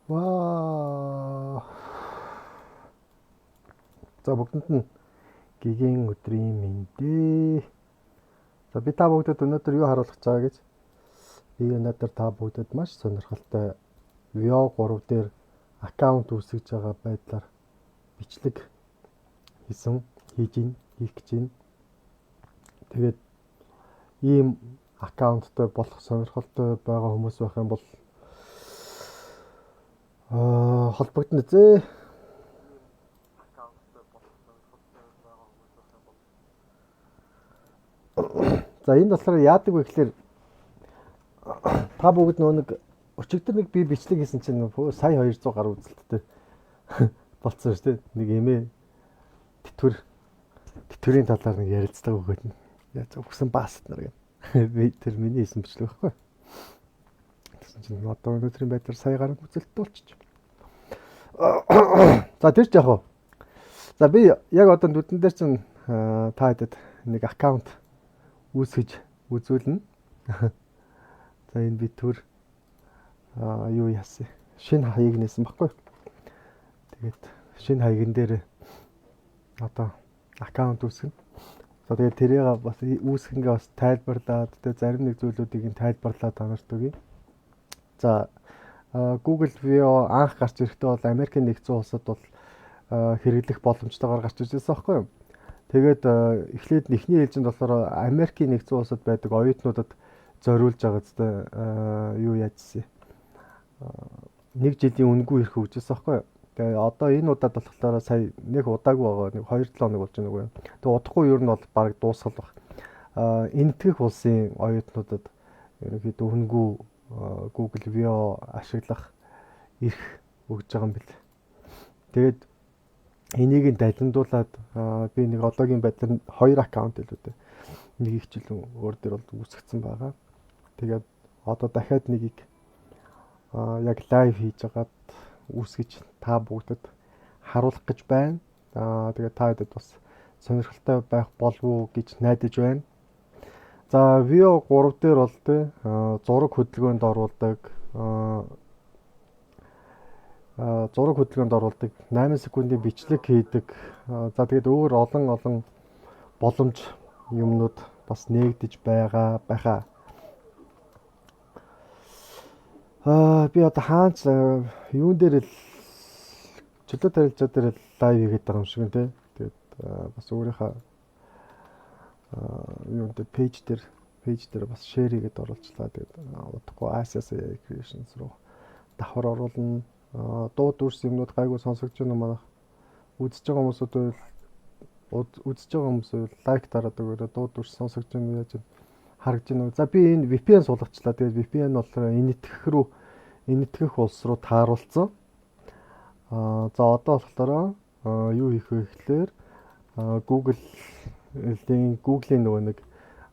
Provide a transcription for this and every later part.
Ваа. За, бүгдэнд нь гэгээн өдрийн мэнд ээ. За, би та бүгдэд өнөөдөр юу харуулах гэж байгаа гэж, би өнөөдөр та бүгдэд маш сонирхолтой Veo 3 дээр аккаунт үүсгэж байгаа байдлаар бичлэг хийсэн, хийж гин, хийх гэж байна. Тэгээд ийм аккаунттай болох сонирхолтой байгаа хүмүүс байх юм бол холбогдно зээ. Аккаунттай болох сонирхолтой байгаа хүмүүс байх юм бол. За, энэ болохоор яадаг вэ гэхээр та бүгд нөгөө нэг өчигдөр нэг би бичлэг хийсэн чинь сая 200 гаруй үзэлттэй болцсон шүү дээ. Нэг эмээ тэтгэврийн талаар нэг ярилцлага өгөөд нь яаж өгсөн баасад нар гэх. Би тэр миний хийсэн бичлэг байхгүй. Тэгсэн чинь одоо өнөөдрийн байдлаар сая гаруй үзэлттэй болчих. За, тэр ч яг уу. За, би яг одоо нүдэн дээр чинь та хэдэд нэг аккаунт үүсгэж үзүүлнэ. За, энэ би төр юу яасан? Шинэ хаяг нээсэн баггүй. Тэгээд шинэ хаяган дээр одоо аккаунт үүсгэнэ. За, тэгээд тэрийг бас үүсгэнгээ бас тайлбарлаад, тэгээд зарим нэг зүйлүүдийг нь тайлбарлаад та нарт өгье. За, Google Veo анх гарч ирэхдээ бол Америкийн нэгдсэн улсад бол хэрэглэх боломжтойгоор гарч ирсэн байхгүй юу? Тэгээд эхлээд эхний ээлжинд болохоор Америкийн нэгдсэн улсад байдаг оюутнуудад зориулж байгаа зү юу яажсэн. Нэг жилийн үнэгүй эрх өгч байсан байхгүй юу? Тэгээ одоо энэ удаад болохоор сая нэг удаагүй байгаа, нэг 2-7 хоног болж байна үгүй. Тэгээ удахгүй ер нь бол бараг дуусгал баг. Энэтхэг улсын оюутнуудад ерөнхийдөө үнэгүй Google Veo ашиглах эрх өгж байгаа юм бэл. Тэгээд энийг нь далиндуулаад би нэг одоогийн байдлаар хоёр аккаунт илүү дээ. Нэг их жил өөр дээр бол үүсгэсэн байгаа. Тэгээд одоо дахиад нэгийг яг live хийж агаад үүсгэж та бүгдэд харуулах гэж байна. Тэгээд та хэдэд бас сонирхолтой байх болов уу гэж найдаж байна. За, Veo 3 дээр бол те зураг хөдөлгөөнд оруулдаг, зураг хөдөлгөөнд оруулдаг, 8 секундын бичлэг хийдэг. За, тэгээд өөр олон олон боломж юмнууд бас нээгдэж байгаа байхаа. Би одоо хаач юун дээр л чөлөө тарилжаа дээр live хийгээд байгаа юм шиг нэ. Тэгээд бас өөрийнхөө юун дээр page дээр бас share хийгээд оруулчлаа. Тэгээд удахгүй Asia's AI Creations руу давхар оруулна. Дуу дүрс юмнууд гайгүй сонсогдож байна уу манайх? Үзэж байгаа хүмүүсүүд байвал, үзэж байгаа хүмүүс байвал like дараад өгөөрэй. Дуу дүрс сонсогдож байна уу, яаж харагдаж байна уу? За, би энэ VPN суулгачлаа. Тэгээд VPN болохоор Энэтхэг улс руу тааруулсан. За, одоо болохоор юу хийх вэ гэхлээр Google-ийн нөгөө нэг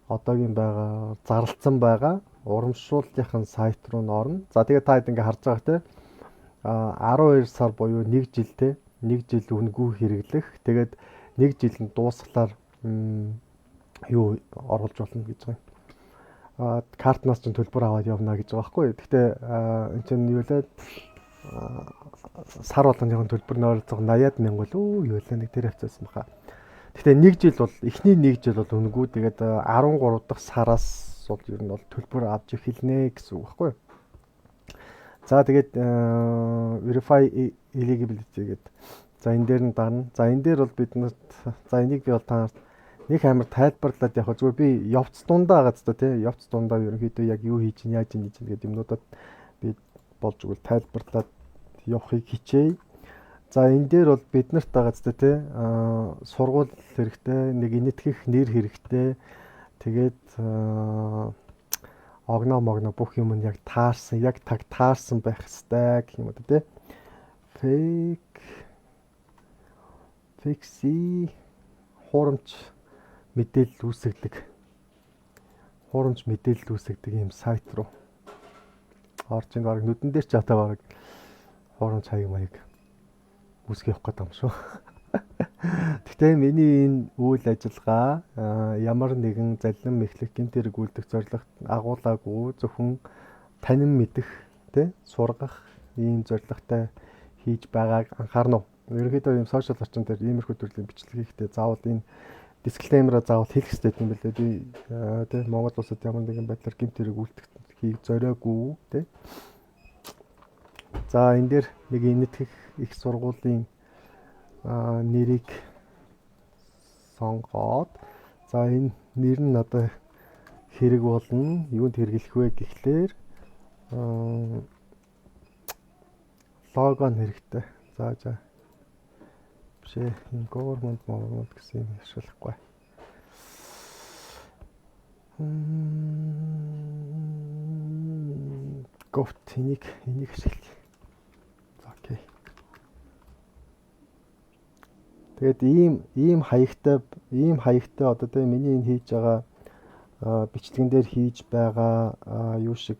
одоогийн байгаа зарлцсан байгаа урамшууллынхын сайт руу н орно. За, тэгээд та хэд ингээ харж байгаа те 12 сар буюу 1 жил те, 1 жил үнэгүй хэрэглэх. Тэгээд 1 жил нь дуусглаар юу оруулж болно гэж байгаа юм. Картнаас ч төлбөр аваад явна гэж байгаа байхгүй. Гэхдээ эн чинь юу лээ, сар болгоныхон төлбөр нь ойролцоого 80-аад мянга болов юу лээ, нэг тэр хавцаасан баха. Гэхдээ нэг жил бол, эхний нэг жил бол үнэгүй. Тэгээд 13 дахь сараас бол ер нь бол төлбөр авч эхэлнэ гэсэн үг байхгүй. За, тэгээд verify eligibility гэдэг. За, энэ дээр нь дарна. За, энэ дээр бол биднэрт, за, энийг би бол та нарт нэг амар тайлбарлаад яг зүгээр би явц дундаа байгаа ч тий, явц дундаа ерөнхийдөө яг юу хийж яаж хийж гэдэг юмнуудад би болж өгвөл тайлбарлаад явахыг хичээе. За, энэ дээр бол биднэрт байгаа ч тий сургууль хэрэгтэй, нэг Энэтхэг нэр хэрэгтэй. Тэгээд огноо могно бүх юм нь яг таарсан, яг таг таарсан байх хэвээр гэх юм уу тий. Fake Fixi хуурамч мэдээлэл үүсгэдэг. Хуурамч мэдээлэл үүсгэдэг юм сайт руу орж ин баг нүдэн дээр ч одоо баг хуурамч хаяг маяг үүсгэх явах гэдэг юм шүү. Гэхдээ миний энэ үйл ажиллагаа ямар нэгэн заллин мэхлэх, гэмт хэрэг үйлдэх зорилго агуулаагүй, зөвхөн танин мэдэх, тэ сургах Ийм зорилготой хийж байгааг анхаарна уу? Ерөнхийдөө ийм social орчин дээр иймэрхүү төрлийн бичлэг хийхдээ заавал энэ disclaimer-а заавал хэлэх хэрэгтэй юм билээ. Би тий Монгол улсад ямар нэгэн байдлаар гэмт хэрэг үйлдэх хийх зориогүй тий. За, энэ дээр нэг Энэтхэг их сургуулийн нэрийг сонгоод, за, энэ нэр нь одоо хэрэг болно. Юунд хэрэглэх вэ гэхлээр лого нь хэрэгтэй. За. Биш ээ, энэ government government гэсэн юм ашиглахгүй. Govt энийг ашиглая. За, okay. Тэгээд ийм хаягтай одоо тийм миний энэ хийж байгаа бичлэгэн дээр хийж байгаа юу шиг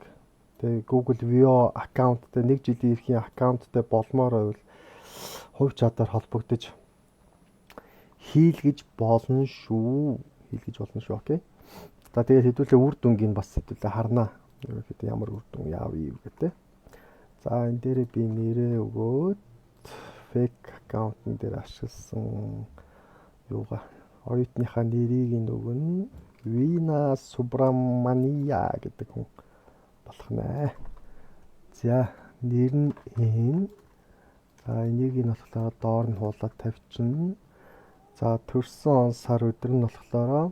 тэгээ Google Veo аккаунттай, нэг жилийн эрхийн аккаунттай болмоор байвал хувь чадвар холбогдож хийлгэж болно шүү. Хийлгэж болно шүү. Okay. За, тэгээд хэдүүлээ үр дүнгийг бас хэдүүлээ харнаа. Ерөнхийдөө ямар үр дүн яав ив гэдэг. За, энэ дээрээ би нэрээ өгөөд fake аккаунтн дээр ашигласан юугаа оюутныхаа нэрийг нь өгнө. Вина Субрамания гэдэг хүн болох нэ. За, нэр нь энэ. За, энийг нь болохоор доор нь хуулаад тавьчихна. За, төрсөн он, сар, өдөр нь болохоор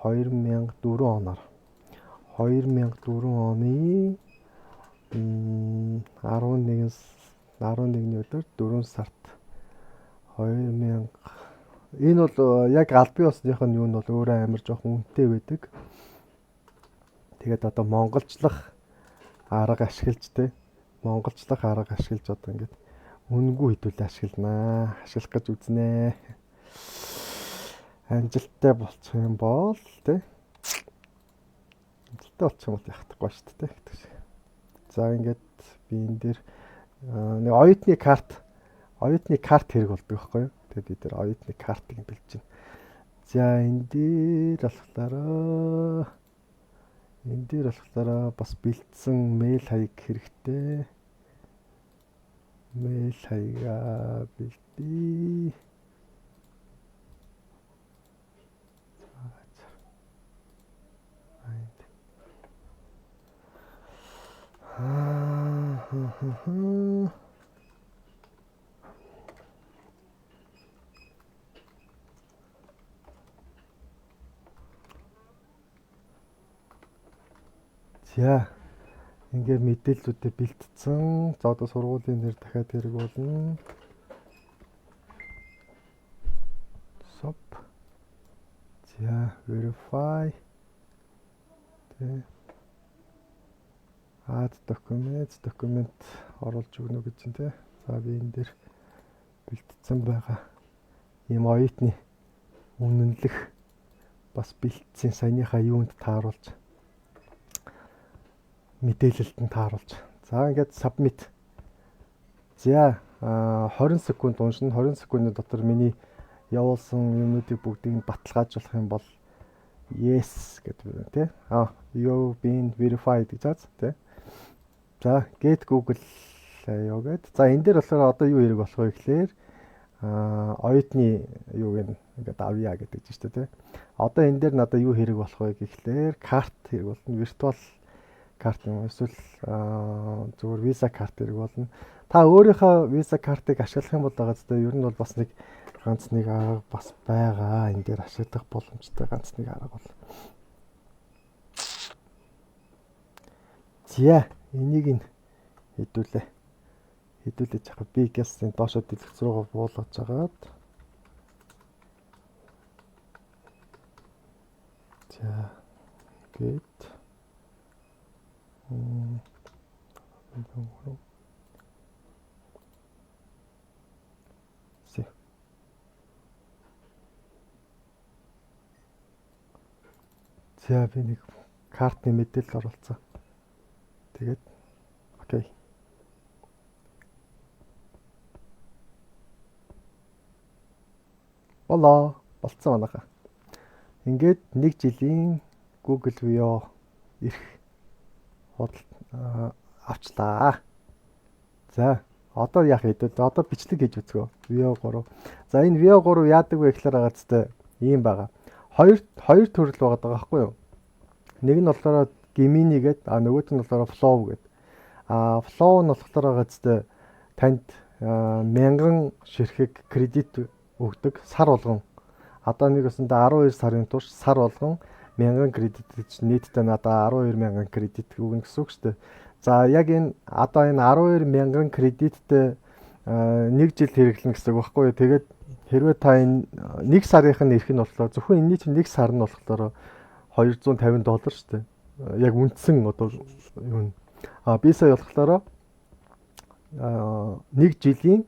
2004 оноор. 2004 оны 11-ний өдөр 4 сард 2000. Энэ бол яг албан ёсных нь юу нь бол өөрөө амар жоохон үнэтэй байдаг. Тэгээд одоо монголчлах арга ашиглаж те, монголчлах арга ашиглаж одоо ингээд үнэгүй хэдүүлээ ашигланаа. Ашиглах гэж үзнэ. Амжилттай болчих юм бол те. Амжилттай болчих юм бол яхдаггүй шүү дээ гэдэг шиг. За, ингээд би энэ дээр нэг оюутны карт хэрэг болдог байхгүй юу? Тэгээд би дээр оюутны картыг бэлдэж байна. За, энэ дээр болохоор бас бэлдсэн мэйл хаяг хэрэгтэй. Мэйл хаягаа бэлдээ. За. Энд. Аа. За, ингээд мэдээллүүдээ бэлтцэн. За, одоо сургуулийн нэр дахиад хэрэг болно. Sop. За, verify. Тэ. Add document, document оруулж өгнө гэж чинь тэ. За, би энэ дээр бэлтцэн байгаа. Ийм оюутны үнэнлэх бас бэлтцэн саяныхаа юунд тааруулж, мэдээлэлд нь тааруулж. За, ингээд submit. За, 20 секунд уншина. 20 секундын дотор миний явуулсан юмнуудыг бүгдийг нь баталгаажуулах юм бол yes гэдэг байна тий. А, you been verified гэж заац тий. За, get Google юу гэд. За, энэ дээр болохоор одоо юу хэрэг болох вэ гэхлээр оюутны юуг нь ингээд авъя гэдэг чинь шүү дээ тий. Одоо энэ дээр надад юу хэрэг болох вэ гэхлээр карт хэрэг болно. Virtual карт юм эсвэл зүгээр Visa карт хэрэг болно. Та өөрийнхөө Visa картыг ашиглах юм бол байгаа зү, ер нь бол бас нэг ганц нэг арга бас байгаа. Энэ дээр ашиглах боломжтой ганц нэг арга бол. За, энийг нь хэдүүлээ. Хэдүүлээ яхаа би гэсийн доошо дэлгэц рүүгээ буулгаж агаад. За, гээд 3. Си. За, би нэг картны мэдээлэл оруулсан. Тэгээд okay. Болоо, болцсон манайхаа. Ингээд нэг жилийн Google Veo эрх худал авчлаа. За, одоо яах вэ? Одоо бичлэг хийж үзгөө. Veo 3. За, энэ Veo 3 яадаг вэ гэхээр байгаа зү ийм байгаа. Хоёр төрөл байгаа байхгүй юу? Нэг нь болохоор Gemini гээд, а нөгөөх нь болохоор Flow гээд. А Flow нь болохоор байгаа зү танд 1000 ширхэг кредит өгдөг сар болгон. Одоо нэг өсөндөө 12 сарын турш сар болгон 1000 кредит гэж нийтдээ надаа 12,000 кредит өгнө гэсэн үг шүү дээ. За, яг энэ одоо энэ 12,000 кредиттэй нэг жил хэрэглэнэ гэсэн үг байхгүй юу? Тэгээд хэрвээ та энэ нэг сарынх нь эрх нь болохоор, зөвхөн энэний чинь нэг сар нь болохоор 250 доллар шүү дээ. Яг үндсэн одоо юу нь. А би сая болохоор нэг жилийн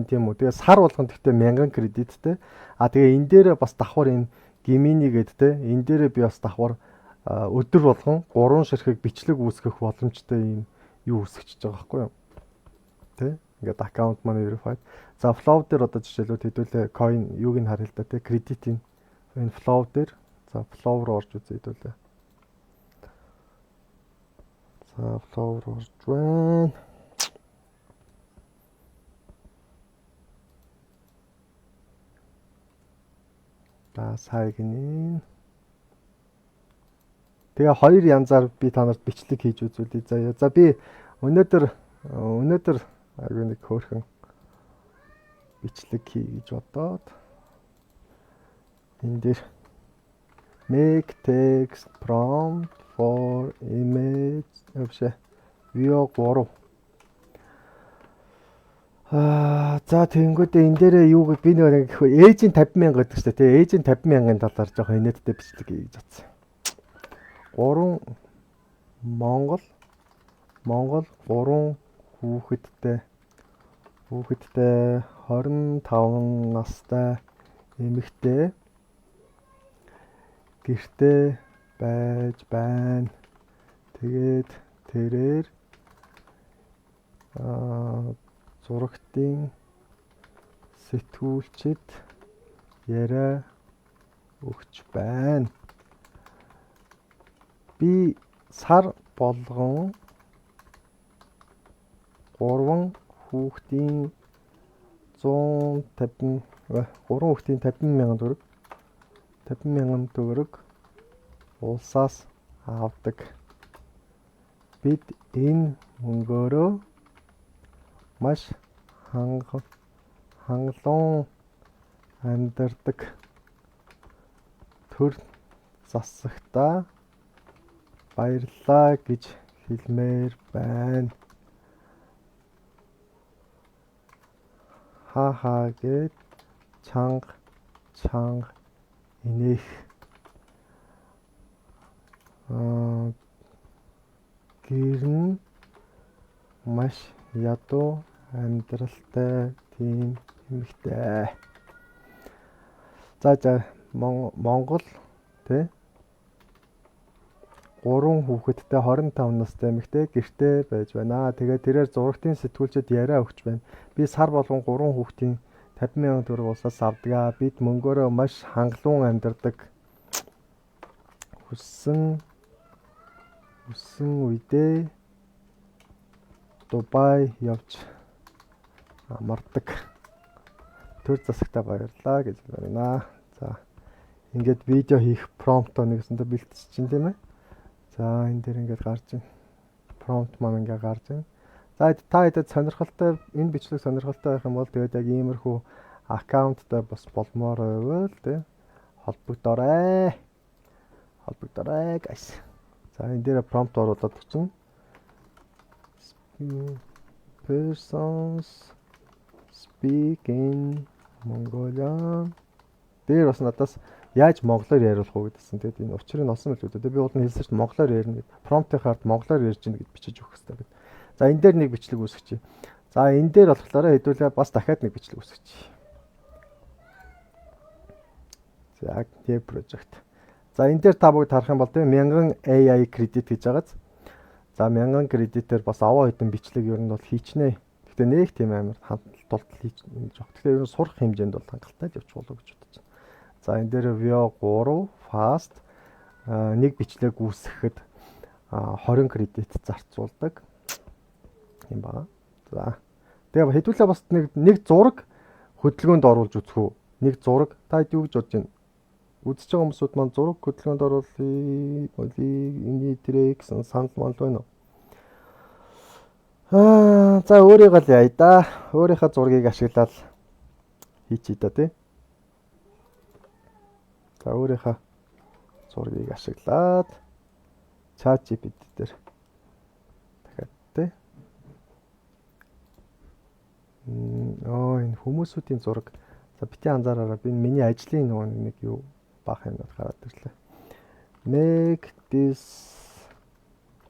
тийм үү. Тэгээ сар болгон гэхдээ 1000 кредиттэй. А тэгээ энэ дээр бас давхар энэ Gemini гээд те, энэ дээрээ би бас давхар өдөр болгон 3 ширхэг бичлэг үүсгэх боломжтой юм юу үүсгэж байгаа байхгүй юу? Тэ? Ингээд аккаунт маань verified. За, Flow дээр одоо жишээлбэл хэдүүлээ coin юуг нь харъя л да, тэ, кредитийн энэ Flow дээр, за, Flow руу орж үзье хэдүүлээ. За, Flow руу орж байна. За, сая гинэ. Тэгээ хоёр янзаар би та нарт бичлэг хийж үзүүлье заяа. За, би өнөөдөр айгүй нэг хөөрхөн бичлэг хий гэж бодоод энэ дээр make text prompt for image биш, Veo 3. Аа, за, тэгэнгүүтээ энэ дээрээ юу би нэг ээжийн 50 мянга гэдэг чинь тий, ээжийн 50 мянган талаар жоохон инээдтэй бичлэг хий гэж бодсон. 3 Монгол 3 хүүхэдтэй 25 настай эмэгтэй гэртээ байж байна. Тэгээд тэрээр зурагтын сэтгүүлчид яриа өгч байна. Би сар болгон 3 хүүхдийн 150, 3 хүүхдийн 50 мянган төгрөг, 50 мянган төгрөг улсаас авдаг. Бид энэ мөнгөөрөө маш хангалуун амьдардаг. Төр засагтаа баярлалаа гэж хэлмээр байна. Ха ха гээд чанга чанга инээх гэр нь маш ядуу амьдралтай тийм эмэгтэй. За, Монгол тий, гурван хүүхэдтэй 25 настай эмэгтэй гэртээ байж байна. Тэгээд тэрээр зурагтын сэтгүүлчид яриа өгч байна. Би сар болгон гурван хүүхдийн 50 мянган төгрөг улсаас авдаг. Бид мөнгөөрөө маш хангалуун амьдардаг. Хүссэн үедээ Дубай явж амардаг. Төр засагтаа баярлалаа гэж байна. За, ингээд видео хийх prompt оо нэгсэндээ бэлтжиж чинь, тийм ээ. За, энэ дээр ингээд гарч байна. Prompt маань ингээд гарч байна. За, та хэдэд сонирхолтой, энэ бичлэг сонирхолтой байх юм бол тэгээд яг иймэрхүү аккаунттай бас болмоор байвал тий, холбогдоорой. Холбогдоорой, guys. За, энэ дээр prompt оруулаад өгчин. Persons speak in Mongolian. Дээр бас надаас яаж монголоор яриулах уу гэдсэн. Тэгээд энэ учрыг нь олсон мэл үү. Би бол нь хэлсэн чинь монголоор ярина гэд. Prompt ын хард монголоор ярьж гин гэж бичиж өгөх хэрэгтэй гэд. За, энэ дээр нэг бичлэг үүсгэж. За, энэ дээр болохоор хэдүүлээ бас дахиад нэг бичлэг үүсгэж. За, new project. За, энэ дээр та бүгд харах юм бол тийм 1000 AI кредит гэж байгааз. За, 1000 кредитээр бас аваа хэдэн бичлэг ер нь бол хийчнэ. Гэхдээ нэг тийм амар хандлт тултал хийж жоох. Тэгэхээр ер нь сурах хэмжээнд бол хангалттай л явчих болов гэж бодож байна. За, энэ дээр Veo 3 fast нэг бичлэг үүсгэхэд 20 кредит зарцуулдаг юм байна. За. Тэгээ хэдүүлээ бас нэг зураг хөдөлгөөнд оруулж үзэх үү? Нэг зураг, та хэд юу гэж бодож байна? Үзэж байгаа хүмүүсүүд маань зураг хөдөлгөөнд оруулъя, молиг, энэ тэрэ гэсэн санал мал байна уу? За, өөрийгөө л яая да. Өөрийнхөө зургийг ашиглаад хийчихье да, тий. За, өөрийнхөө зургийг ашиглаад ChatGPT дээр дахиад, тий. Оо, энэ хүмүүсүүдийн зураг. За, бити анзаараарай. Би миний ажлын нөгөө нэг юу баах юмнууд гараад ирлээ. Make this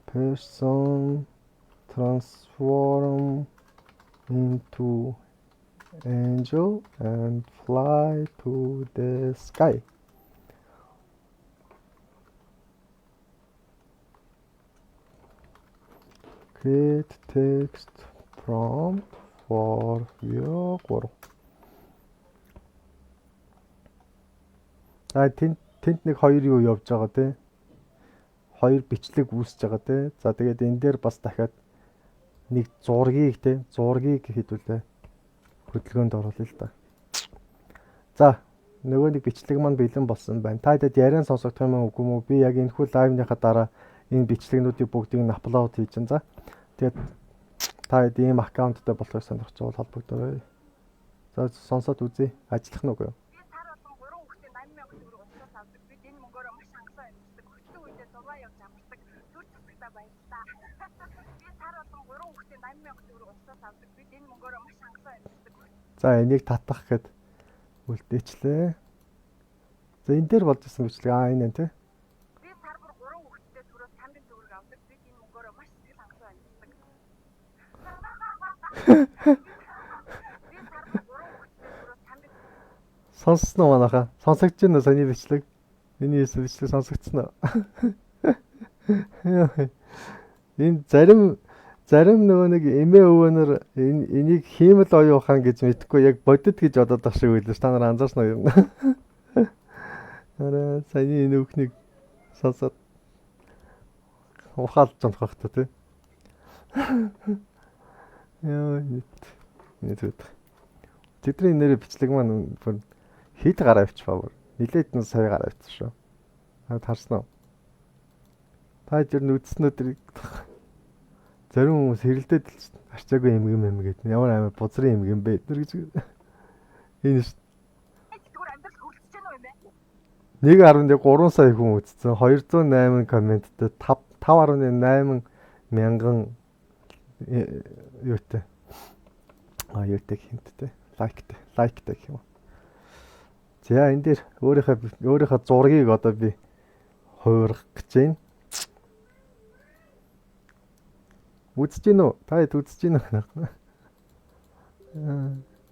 person transform into angel and fly to the sky. Create text prompt for Veo 3. За, тэнд нэг хоёр юу явж байгаа, те. Хоёр бичлэг үүсэж байгаа, те. За, тэгээд энэ дээр бас дахиад нэг зургийг, те, зургийг хэдүүлээ хөдөлгөөнд оруулъя л да. За, нөгөө нэг бичлэг маань бэлэн болсон байна. Та хэд яриан сонсогдох юм уу, үгүй юм уу? Би яг энэхүү live ныхаа дараа энэ бичлэгнүүдийг бүгдийг нь upload хийж чинь. За. Тэгээд та хэд ийм account тай болохыг сонирхож байгаа бол холбогдоорой. За, сонсоод үзье. Ажиллах нь үгүй юу? Би сар болгон 3 хүүхдээ 8000 төгрөг улсаас авдаг. Бид энэ мөнгөөрөө маш хангалуун амьдардаг. Хөтсөн үедээ дурваа явж амардаг. Төр засагтаа баярлалаа. Би сар болгон 3 хүүхдээ 8000 төгрөг улсаас авдаг. Бид энэ мөнгөөрөө маш хангалуун амьдардаг. За, энийг татах гэд үлдээчлээ. За, энэ дээр болж исэн бичлэг аа, энэ тий. Би сар бүр 3 хүүхэдтэй төрөөс 50 төгрөг авдаг. Бид энэ мөнгөөрөө маш сэтгэл хангалуун амьдардаг. Би сар бүр 3 хүүхэдтэй төрөөс 50 Сонссон уу манайхаа? Сонсогдож байна уу саяны бичлэг? Миний хийсэн бичлэг сонсогдсон уу? Энэ зарим нөгөө нэг эмээ өвөөнөр энэ энийг хиймэл оюун ухаан гэж мэдэхгүй, яг бодит гэж бодоод ах шиг байлаа ш. Та нар анзаарсан уу юм? Араа саяны энэ үхнийг сонсоод ухаалж унах бах та, тий. Яа, нийт нийт үед. Тэдний нэрээ бичлэг маань бүр хэд гараа авчих ба бүр. Нилээдэн сая гараа авчихсан шүү. Та харсан уу? Та тэр нь үзсэн үү тэр зарим хүмүүс хэрэлдээд л арчаагүй юм юм юм гэдэг. Ямар амар бузрын юм юм бэ тэр гэж. Энэ ш Зүгээр амьдрал хөрөлдөж гэнэ үү юм бэ? 1.3 сая хүн үзсэн. 208 comment тэй, 5 5.8 мянган юутай. А, юутай хинттэй. Like тай. Like тай гэх юм уу. За, энэ дээр өөрийнхөө зургийг одоо би хувиргах гэж байна. Үзэж гин үү? Та хэд үзэж гин үү?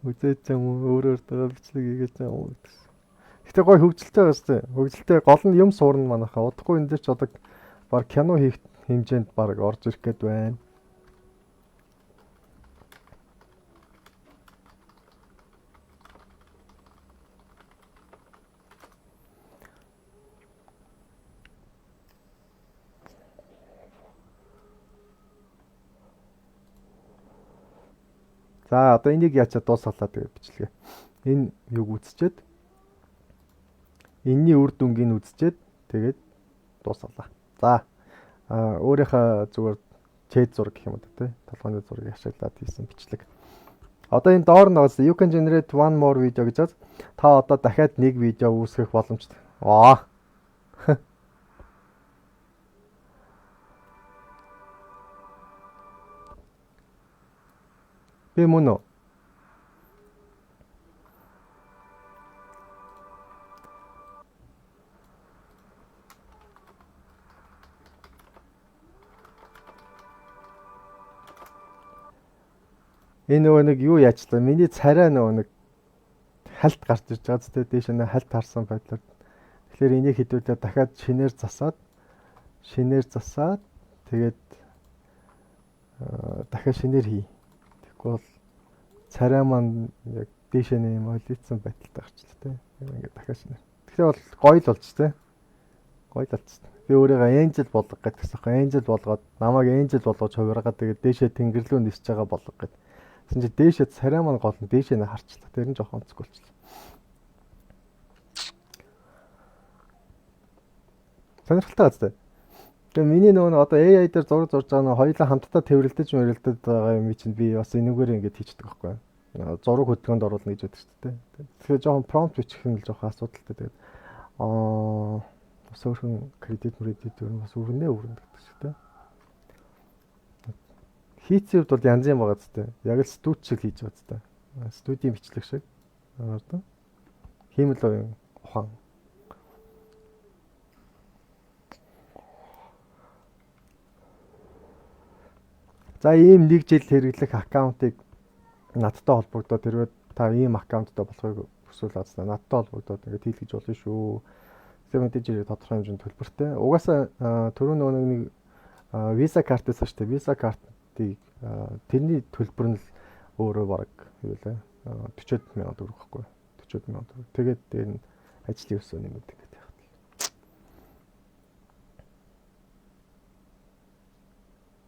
Үзээж юм уу? Өөр өөртөө бичлэг хийгээд юм уу гэсэн. Гэтэ гоё хөгжилтэй байгаа шүү дээ. Хөгжилтэй, гол нь юм суурна манайхаа. Удахгүй энэ дээр ч одоо баг кино хийх хэмжээнд баг орж ирэх гээд байна. За, одоо энийг яачаа дуусгалаа, тэгээ бичлэгээ. Энэ юг үзчихэд, энэний үр дүнгийг үзчихэд тэгээд дуусгалаа. За, өөрийнхөө зүгээр чэд зураг гэх юм уу, тий, толгойн зургийг ашиглаад хийсэн бичлэг. Одоо энэ доор нь you can generate one more video гэж байна. Та одоо дахиад нэг видео үүсгэх боломжтой. Аа. Би мөн үү? Энэ нөгөө нэг юу яачлаа? Миний царай нөгөө нэг хальт гарч ирж байгаа зү, дээш нь хальт харсан байдлаар. Тэгэхээр энийг хэдүүлээ дахиад шинээр засаад тэгээд дахиад шинээр хий. Тэгэхгүй бол царай маань яг дээшээ нэг юм олицсан байдалтай гарчлаа, тий. Ингээд дахиад шинээр. Тэгэхээр бол гоё л болж, тий. Гоё л болчихсон. Би өөрийгөө angel болгох гэдгсэн хэрэг angel болгоод, намайг angel болгож хувиргаад, тэгээд дээшээ тэнгэр лүү нисэж байгаа болгох гэд. Тэгсэн чинь дээшээ царай маань гол нь дээшээ нь харчлаа. Тэр нь жоохон онцгүй болчихлоо. Сонирхолтой газар. Тэгээ миний нөгөө одоо AI дээр зураг зурж байгаа нь хоёулаа хамтдаа тэрвэрлдэж мөрөлдөд байгаа юм чинь би бас энэгээр ингэж хийчихдэг байхгүй. Зураг хөдөлгөөнд оруулна гэж боддог шүү дээ. Тэгэхээр жоохон prompt бичих нь л жоохон асуудалтай. Тэгээд бас өөрхөн кредит мредит ер нь бас өрнө өрнө гэдэг шиг дээ. Хийцийн хувьд бол янз юм байгаа зү. Яг л студ шиг хийж байгаа зү. Студийн бичлэг шиг. Одоо хиймэл оюун ухаан. За ийм нэг жил хэрэглэх аккаунтыг надтай холбогдоод тэрвээ та ийм аккаунттай болохыг хүсвэл азна надтай холбогдоод ингээд хийлгэж болно шүү. Тэгэхээр мэдээж хэрэг тодорхой хэмжээнд төлбөртэй. Угаасаа түрүү нөгөө нэг Visa карт байсан шүү дээ. Visa картыг тэрний төлбөр нь л өөрөө бараг юу лээ 40 мянган төгрөг байхгүй 40 мянган төгрөг. Тэгээд дээр нь ажлын өсөө нэмээд ингээд яхад.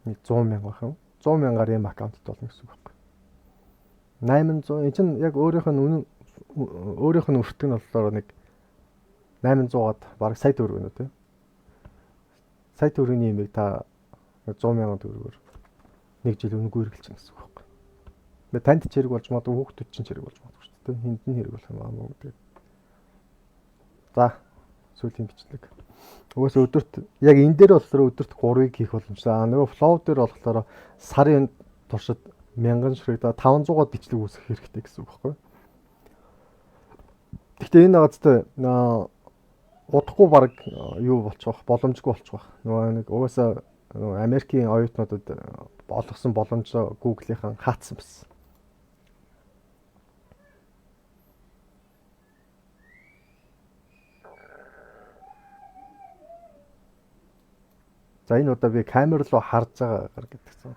Нэг 100 мянга байх юм. 100 мянгаар ийм аккаунтд болно гэсэн үг байхгүй. 800 энэ чинь яг өөрийнх нь үнэн өөрийнх нь өртөг нь болохоор нэг 800-аад бараг сая төгрөг нөө тий. Сая төгрөгийн имийг та 100 мянган төгрөгөөр нэг жил үнэгүй хэрэглэж гэсэн үг байхгүй. Тэгээ танд ч хэрэг болж магадгүй, хүүхдүүд чинь хэрэг болж магадгүй шүү дээ. Хинд нь хэрэг болох юм аа гэдэг. За сүүлийн бичлэг. Угаасаа өдөрт яг энэ дээр болохоор өдөрт 3-ыг хийх боломжтой. Аа нөгөө flow дээр болохоор сарын туршид 1000 ширхэг 500-аад бичлэг үүсгэх хэрэгтэй гэсэн үг байхгүй. Гэхдээ энэ агацтай удахгүй баг юу болчих واخ боломжгүй болчих واخ. Нөгөө нэг угаасаа нөгөө Америкийн оюутнуудад олгосон боломжоо Google-ийнхан хаацсан байсан. За энэ удаа би камер руу харж байгаагаар гэдгсэн.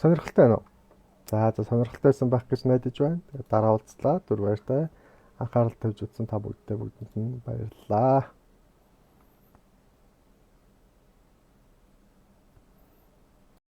Сонирхолтой байна уу? За за сонирхолтой байсан байх гэж найдаж байна. Тэгээд дараа уулзлаа. Түр баяртай. Анхаарал тавьж үзсэн та бүгдтэй бүгдэнд нь баярлалаа.